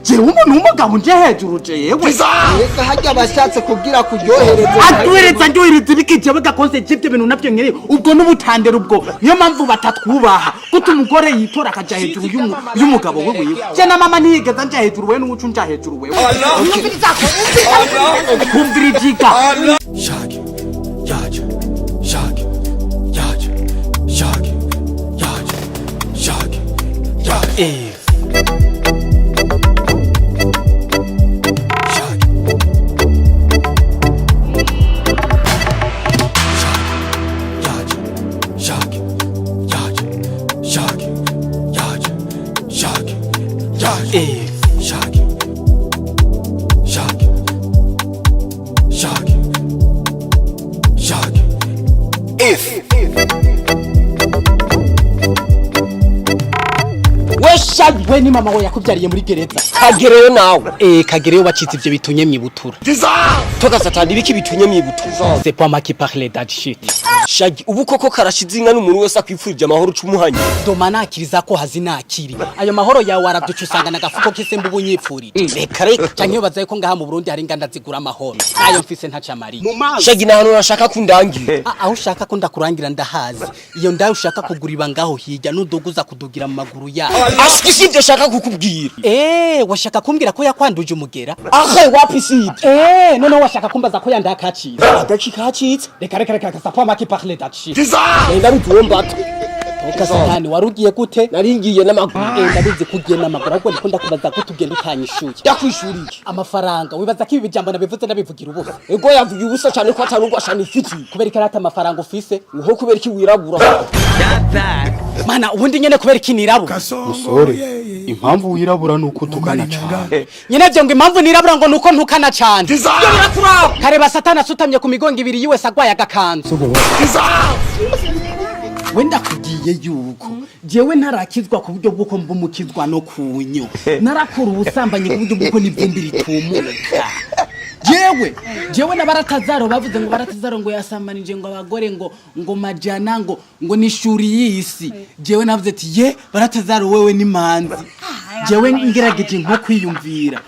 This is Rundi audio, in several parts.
Jewe umuntu w'umugabo nje hejuru jewe? Reka, harya abashatse kubwira kuryohereza. Aryohereza, ndyohereza ibiki? Jewe gakoze jibyo bintu navyo nkereye ubwo n'ubutandera ubwo, niyo mpamvu batatwubaha. Gute umugore yitora akaja hejuru y'umugabo we wiwe? Je na mama ntiyigeze nja hejuru, wewe n'uwuca unja hejuru wewe. Kumvira ijiga. Shaki, yaje, shaki, yaje, shaki, yaje, shaki, yaje. Shaki. Yaje, shaki, yaje, shaki, yaje, shaki, yaje. Shaki, shaki, shaki, shaki. If. We shagi, we ni mama we yakubyariye muri gereza? Kagereyo nawe. Eh, kagereyo, bacitse ivyo bitunye mwibutura. Toka satani, ibiki bitunye mwibutura? C'est pas moi qui parle that shit. Shagi, ubu koko karashize inka n'umuntu wese akwifurije amahoro uca umuhanye? Doma nakiriza ko hazinakiri ayo mahoro yawe araduca usanga nagafuko k'isembu ubunyipfurije. Reka reka. Canke bazaye ko ngaha mu Burundi hari inganda zigura amahoro, nayo mfise ntacamariye. Shagi, nta hantu nashaka kundangira. Ah, aho ushaka ko ndakurangira ndahazi. Iyo ndayo ushaka kugura iba ngaho hirya, nuduguza kudugira mu maguru yayo. Ashwi, si ibyo shaka kukubwira. Eh, washaka kumbwira ko yakwanduje umugera? Ahe, wapi, si ibyo. Eh, noneho washaka kumbaza ko yandakacitse? Agaci kacitse. Reka reka reka, c'est pas moi qui parle that shit. Ndabizi uwo mbato. Toka satani, warugiye gute? Naringiye n'amaguru. Eh, ndabizi ko ugiye n'amaguru, ahubwo ndiko ndakubaza ko tugenda utanyishuye. Ndakwishuriye. Amafaranga, wibaza ko ibi bijambo nabivuze ndabivugira ubusa? Ego, yavuye ubusa cyane ko atari urwashana ifitiye. Kubera ko arata amafaranga ufise? Uho kubera iki wirabura? Mana, ubundi nyene kubera iki nirabura? Musore, impamvu wirabura ni uko utukana cyane. Nyene vyo ngo impamvu nirabura ngo nuko ntukana cane. Kareba satani asutamye ku migongo ibiri yiwe sagwaye agakanzu. We, ndakubwiye yuko jewe ntarakizwa ku buryo bw'uko mba umukizwa no kunyo narakora ubusambanyi ku buryo bw'uko n'ivumbi ritumuka. Jewe na baratazaro bavuze ngo baratazaro ngo yasambanije ngo abagore ngo majana ngo nishuri y'isi. Jewe navuze ati: "Ye baratazaro, wewe ni manzi." Jewe ngerageje nko kwiyumvira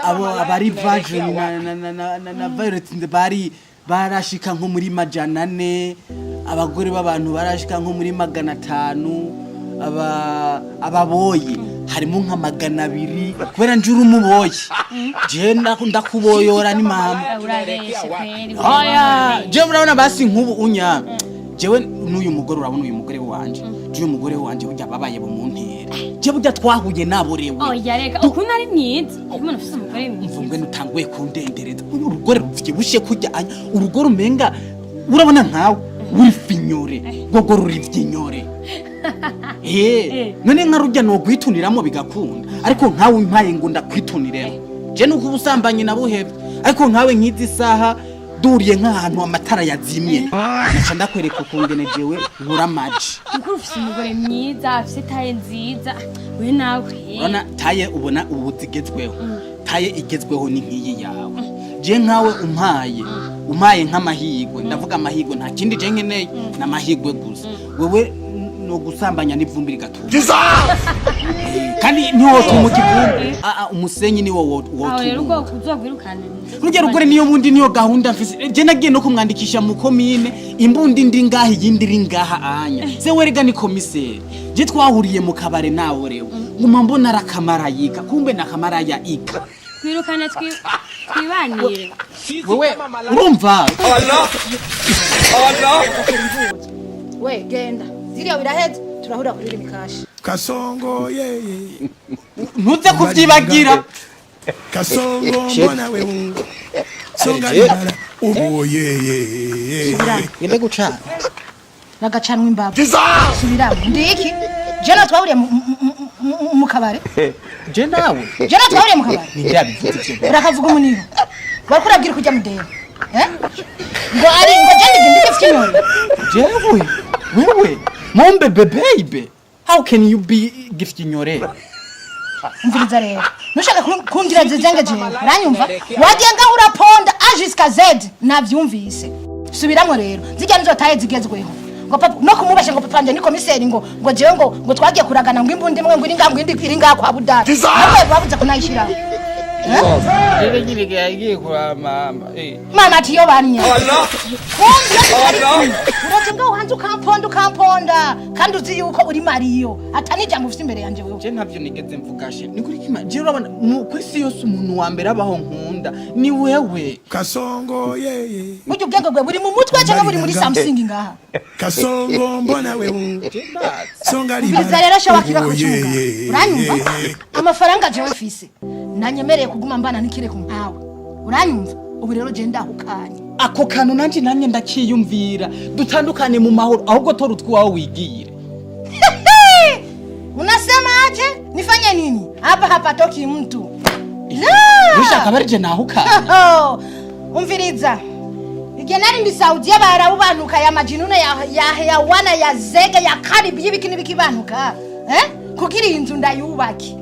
abo abari virgin na Violet bari barashika nko muri 400, abagore b'abantu barashika nko muri 500, aba ababoyi harimo nka 200. Kubera njura umuboyi, je ndakuboyora ni mama. Urabeshe kweri. Oya, jewe murabona basi nk'ubu unya jewe n'uyu mugore, urabona uyu mugore wanje, jewe umugore wanje burya babaye bumuntera, je burya twahuye naborewe. Oya reka, ukuntu ari mwiza, umuntu ufise umugore mwiza. Mvungwe nutanguye kundendereza. Urugo ruvyibushe kurya anya urugo rumenga urabona nkawe uri finyore, gogo ruri vyinyore. Eh, none nka rujya no gwituniramo bigakunda, ariko nkawe umpaye ngo ndakwituniremo, je nuko ubusambanyi nabuhevye, ariko nkawe nk'izi saha duriye nk'ahantu amatara yazimye naca ndakwereka ukungene jewe nkura amaji. Kuko ufise umugore mwiza, afise taille nziza, we nawe. Urabona taille ubona ubu zigezweho, taille igezweho ni nk'iyi yawe. Je nkawe umpaye nk'amahirwe, ndavuga amahirwe, nta kindi je nkeneye, ni amahirwe gusa. Wewe no gusambanya n'ivumbi rigatuma. Kandi ntiwotuma ivumbi. Ah, ah, umusenyi niwo Aho rero wotuma. ubwo uzokwirukana. Rujya rugore niyo bundi niyo gahunda mfise. Je nagiye no kumwandikisha mu komine, imbundi ndi ngaha, iyindi iri ngaha anya. Se werega ni komiseri. Je twahuriye mu kabare nawe rewe, nguma mbona arakamarayika, kumbe nakamaraya ika. Twirukane twibanire. Wewe urumva. We genda, ziriya biraheze, turahurira kuri Lumicash. Kasongo yeye. Ntuze kuvyibagira. Kasongo mbona wewe songa libala ubu yeye. Ngende gucana. Nagacanwa imbavu. Subiramo, ndiki jena twahuriye mu kabare. Je nawe? Jena twahuriye mu kabare. Ninde yabivuze ivyo? Urakavuga umuniho, wariko urabwira kujya mudera, eh, ngo ari ngo jenda ndike fyinyoye. Jewe wewe mombe baby, how can you be gifyinyore? Umviriza rero, ntushaka kungira zizenge jewe, uranyumva? Wagiye ngaho uraponda A jusqu'à Z, navyumvise. Subiramo rero, zirya nizo taille zigezweho. Ngo papa no kumubasha, ngo papa wanje ni komiseri, ngo jewe ngo twagiye kuragana, ngo imbundi imwe ngo iri ngaha, ngo indi iri ngaha kwa budari, nabwo babuze kunayishiraho. Jere nyine yagiye kuraba mama. Mama ati yo banya uraje ngaho hanze ukamponda ukamponda, kandi uzi yuko uri mariyo atani ijambo ufite imbere yanje wewe. Je ntavyo nigeze mvuga she, ni kuri kima je. Urabona ku isi yose umuntu wa mbere abaho nkunda ni wewe. Kasongo yeye. Burya ubwenge bwawe buri mu mutwe cyangwa buri muri Samsung ngaha? Kasongo mbona wewe songa. Umviriza rero sha, wakira kucuga, uranyumva? Amafaranga jewe mfise nanyemereye kuguma mbana n'ikireko nkawe, uranyumva? Ubu rero je ndahukanye. Ako kantu nanje namye ndakiyumvira, dutandukane mu mahoro, ahubwo tora utwawe wigire. Unasema aje? Nifanye nini hapa? Hapatoki mtu. La! Ushaka barije nahukanye. Umviriza, igihe nari ndi Saudiya barabubanuka ya majinune ya ya wana ya zege ya karibu y'ibiki n'ibiki banuka, eh? Kugira iyi nzu ndayubake,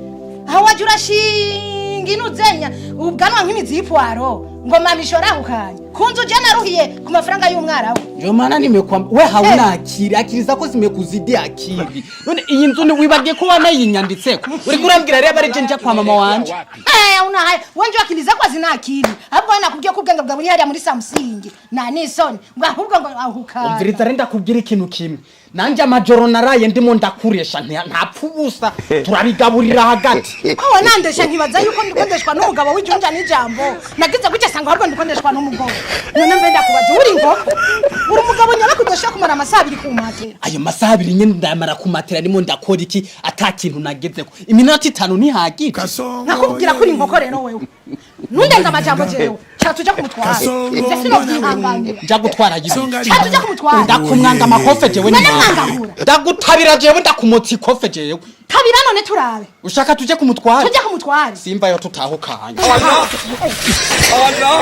aho wajya urashinga inuzenya ubwanwa nk'imizi y'ipwaro, ngo mama ishora ahukanye ku nzu je naruhiye ku mafaranga y'umwarabu. Ndio maana nimekwambia we hauna akili, akili zako zimekuzidi akili. None iyi nzu ni wibagiye ko wanayinyanditseko? Uriko urambwira rero barije nja kwa mama wanje. Eh, una haya wenje, akili zako hazina akili. Ahubwo wewe nakubwiye ko ubwenge bwawe buri hariya muri Samsung na nisoni, ngo ahubwo ngo ahukanye. Umviriza rero, ndakubwira ikintu kimwe: nanje amajoro naraye ndimo ndakuresha ntapfa ubusa, turabigaburira hagati. Ko wanandesha nkibaza yuko ndikondeshwa n'umugabo w'ijunja n'ijambo, nagize gutya sanga ahubwo ndikondeshwa n'umugore. None mbe ndakubaza, uri inkoko, uri umugabo nyabako udashobora kumara amasaha 2 ku matera? Ayo masaha 2 nyene ndayamara ku matera ndimo ndakora iki ata kintu nagezeko? Iminota 5 ntihagije? Kasongo. Nakubwira ko uri inkoko rero wewe, ntundenze amajambo jewe. Ca tuja kumutwara. Kasongo. Ivyo sinovyihanganira. Nja gutwara yibi? Songa. Ca tuja kumutwara. Ndakumwanga amakofe jewe. None Ni mwangahura? Ndagutabira jewe, ndakumotsa ikofe jewe. Tabira none turabe. Ushaka tuje kumutwara? Tujya kumutwara. Simba yo tutahukanye.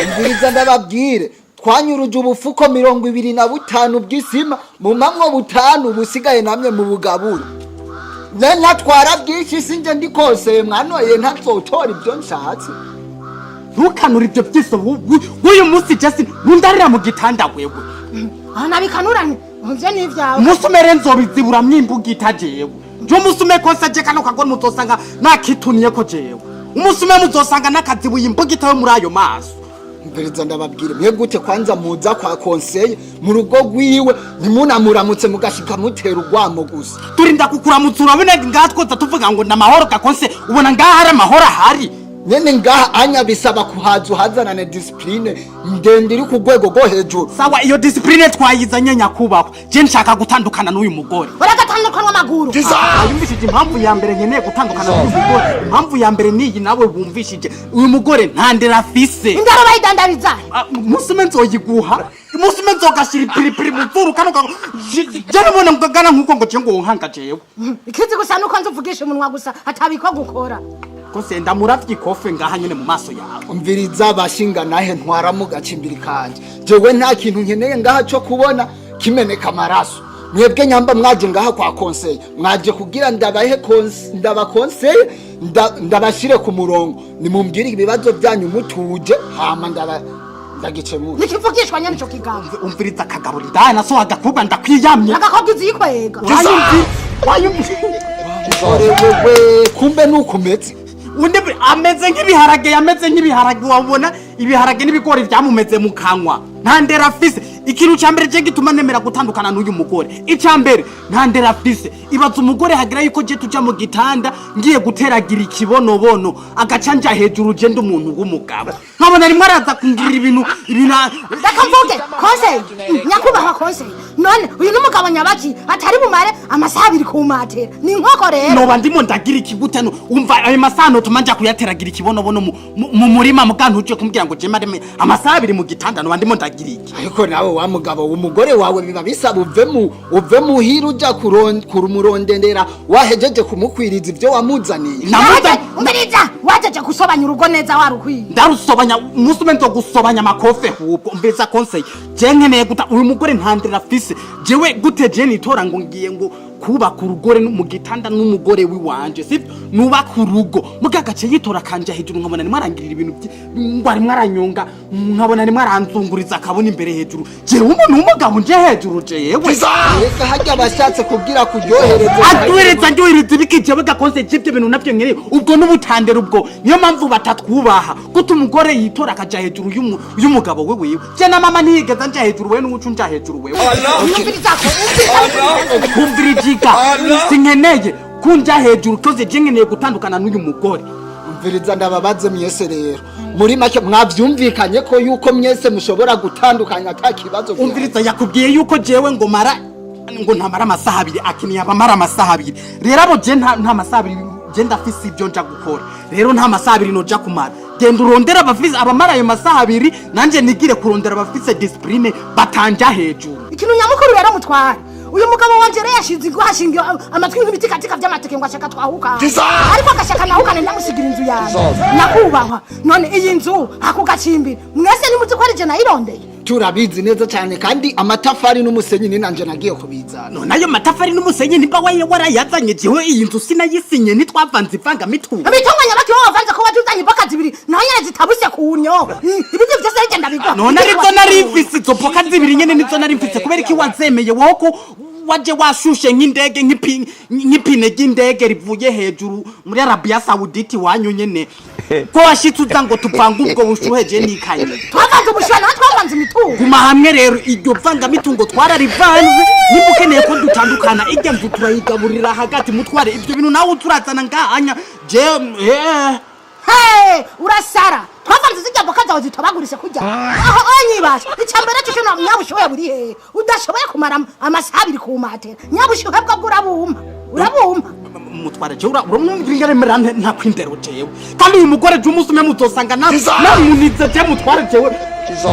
Umviriza ndababwire, twanyuruje ubufuko 25 bw'isima, mu mamwo butanu busigaye namwe mu bugabura. Ne natwara bwinshi sinjye ndikoseye mwanoye ntazotora ibyo nshatse. Ntukanure ibyo byose w'uyu munsi jesi, ntundarira mu gitanda wewe. Aho nabikanuranye ivyo ni ivyawe. Umunsi umere nzobizibura mwimbugita jewe. Nje umunsi umwe kose je kano kagore muzosanga nakituniye ko jewe. Umunsi umwe muzosanga nakazibuye imbugita yo muri ayo maso. Umviriza ndababwire, mwe gute kwanza muza kwa conseiller mu rugo rwiwe ntimunamuramutse, mugashika mutera urwamo gusa? Turinda kukuramutsa, urabona ngaha twoza tuvuga ngo ni amahoro gakonse, ubona ngaha hari amahoro ahari? Nyene ngaha anya bisaba kuhaza uhazanane discipline ndende iri ku rwego rwo hejuru. Sawa, iyo discipline twayizanye nyakubahwa. Je nshaka gutandukana n'uyu mugore. Uragatandukanwa amaguru. Yumvishije impamvu ya mbere nkeneye gutandukana n'uyu mugore? Impamvu ya mbere niyi nawe wumvishije: uyu mugore nta ndero afise. Indaro bayidandariza. Ah, umunsi umwe nzoyiguha, umunsi umwe nzogashira ipiripiri mu zuru kano je nubona ngagana nkuko ngo je ngo wonkanga jewe. Ikizi gusa nuko nzi uvugisha umunwa gusa atabiko gukora. Kose ndamuravye ikofe ngaha nyene mu maso yawe. Umviriza bashinga nahe, ntwara mu gacimbiri kanje. Jewe nta kintu nkeneye ngaha cyo kubona kimeneka amaraso. Mwebwe nyamba mwaje ngaha kwa conseiller, mwaje kugira ndabahe ndabakonseye ndabashire ku murongo. Nimumbwire ibibazo byanyu mutuje, hama ndagicemura. Nikivugishwa nyene ico kigambo. Umviriza akagabura indaya naso agakobwa, ndakwiyamye. Agakobwa izikwega. Uranyumvi wanyumvi? Wewe kumbe nuko umeze. Undi ameze nk'ibiharage, yameze nk'ibiharage, wabona ibiharage n'ibigori byamumeze mu kanwa. Nta ndero afise. Ikintu cya mbere je gituma nemera gutandukana n'uyu mugore, icya mbere nta ndero afise. Ibaza umugore hagira yuko je tuja mu gitanda ngiye guteragira ikibonobono, agaca nja hejuru, je ndi umuntu w'umugabo, nkabona rimwe araza kungirira ibintu. Reka mvuge conseiller, nyakubahwa conseiller, none uyu n'umugabo nyabaki atari bumare amasaha 2 ku matera? Ni inkoko rero. Noba ndimo ndagira ikigute no umva ayo masaha notuma nja kuyateragira ikibonobono mu murima, muga ntuje kumbwira ngo je mare amasaha 2 mu gitanda, noba ndimo ndagira iki? Ariko nawe wa mugabo, umugore wawe biba bisaba uve muhira uja kurumurondendera wahejeje kumukwiriza ibyo wamuzaniye. Namuza. Umviriza, wajeje gusobanya urugo neza warukwiye. Ndarusobanya umunsi umwe, nzogusobanya amakofe hubwo. Umviriza conseiller, je nkeneye guta uyu mugore, nta ndero afise. Jewe gute je nitora ngo ngiye ngo Kubaka urugore mu gitanda n'umugore wiwanje, sivyo? Nubaka urugo, muga agace yitora kanja hejuru, nkabona nimwe arangirira ibintu ngo arimwe aranyonga, nkabona nimwe aranzunguriza akabona imbere hejuru. Jewe umuntu w'umugabo nje hejuru jewe? Reka, harya abashatse kubwira kuryohereza. Aryohereza, ndyohereza ibiki? Jewe gakoze ivyo bintu navyo nkeneye. Ubwo n'ubutandero ubwo, niyo mpamvu batatwubaha. Guta umugore yitora akaja hejuru y'umugabo we wiwe. Je na mama ntiyigeze nja hejuru, wewe n'uwuca unja hejuru wewe. Umviriza ko, umviriza. Kumvira ijiga, sinkeneye kunja hejuru toze. Je nkeneye gutandukana n'uyu mugore. Umviriza, ndababaze mwese rero. Muri make mwavyumvikanye ko yuko mwese mushobora gutandukanya ata kibazo gihari. Umviriza, yakubwiye yuko jewe ngo mara, ngo ntamara amasaha 2, akeneye abamara amasaha 2. Rero abo je nta masaha 2 je ndafise ibyo nja gukora. Rero nta masaha 2 noja kumara. Genda urondera abafise abamara ayo masaha 2, nanje nigire kurondera abafise discipline batanja hejuru. Ikintu nyamukuru rero, mutware, uyu mugabo wanje rero yashize hashinga amatwi nk'ibitikatika vy'amateke ngo ashaka twahuka, ariko agashaka nahukane ndamusigira inzu yanjye. Nakubahwa, none iyi nzu ako gacimbiri mwese nimuzi ko ari je nayirondeye? Turabizi neza cyane, kandi amatafari n'umusenyi ni nanje nagiye kubizana. None ayo matafari n'umusenyi nimba waye warayazanye, jewe iyi nzu sinayisinye, ntitwavanze ivangamitungo. Imitungo nyabaki wowe wavanze, ko waje uzanye imboka zibiri naho nyene zitabuse ku nyo? Ibindi vyose ari je ndabigwa. None arizo nari mfise, izo poka zibiri nyene nizo nari mfise. Kubera iki wazemeye wowe, ko waje washushe nk'indege, nk'ipine ry'indege rivuye hejuru muri Arabiya Sawuditi wanyu nyene, ko washitse uza ngo tuvange ubwo bushuhe, je nikanye? Twavanze ubushuhe naho twavanze imitungo. Guma hamwe rero, iryo vangamitungo twararivanze. Nimba ukeneye ko dutandukana, irya nzu turayigaburira hagati. Mutware, ibyo bintu nawe turazana ngahanya je Hey, urasara. Twavanze zirya mboka zawe zitobagurise kurya aho onyibasha. Icambere cyo no nyabushuhe buri hehe? Udashoboye kumara amasaha 2 ku matera, nyabushuhe bwo bwo urabumpa. Mutware, jewe uramwumvira ingene mera ntakwindero jewe, kandi uyu mugore je umunsi umwe muzosanga namunize. Je mutware, jewe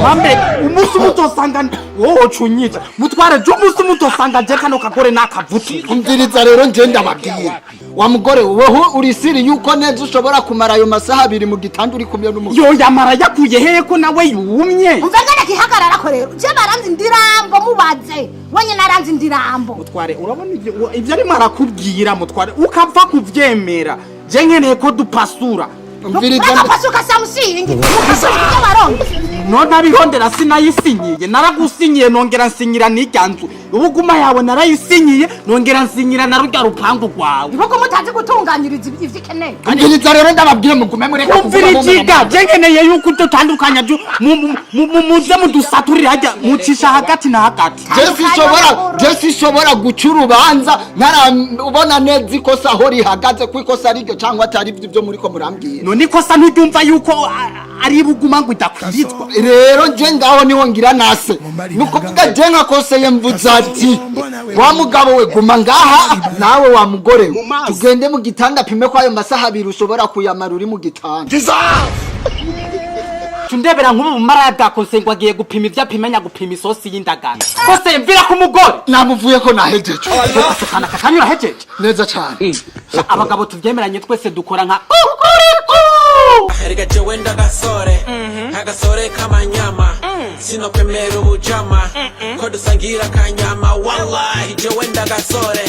mambe umunsi umwe uzosanga wowe woca. Mutware, je umunsi umwe uzosanga je kano kagore nakavutu. Umviriza rero, nje ndababwira, wa mugore weho urisiri yuko neza ushobora kumara ayo masaha 2 mu gitanda uri kumwe n'umugore? Yo yamara yakuye hehe ko nawe yumye? Umva ngene kihagararako rero, je baranzi ndirambo, mubaze wenyine aranzi ndirambo. Mutware, urabona ibyo arimo arakubwira, mutware, ukapfa kuvyemera. Je nkeneye ko dupasura. Umviriza. Uragapasuka samusingi, mukasuka ibyo waronse. None abirondera sinayisinyiye? Naragusinyiye, nongera nsinyira n'irya nzu. Ubuguma yawe narayisinyiye, nongera nsinyira na rurya rupangu rwawe. Ibihugu mutazi gutunganyiriza ivyo ikeneye. Umviriza rero, ndababwira, mugume mureka. Kumvira ijiga, je nkeneye yuko dutandukanya, muze mudusaturire hajya mucisha hagati na hagati. Je sinshobora guca urubanza ntarabona neza ikosa aho rihagaze, ko ikosa ari ryo cyangwa atari byo byo muriko murambwira. None ikosa nturyumva yuko ari ibuguma ngo idakwizwa? Rero nje ngaho niho ngira nase, ni ukuvuga je nkakoseye mvuze ati: "Wa mugabo we, guma ngaha, nawe wa mugore we, tugende mu gitanda, pime ko ayo masaha 2 ushobora kuyamara uri mu gitanda." Tundebera nk'ubu bumaraya bwakose ngo agiye gupima ibyo apimenya, gupima isosi y'indagara kose. Mvira ku mugore. Namuvuye ko nahejeje. Kana kakanyura hejeje. Neza cyane. Abagabo tuvyemeranye twese dukora nka Erega jewe ndagasore, agasore k'amanyama, sinokwemera ubujama ko dusangira akanyama. Wallahi jewe ndagasore.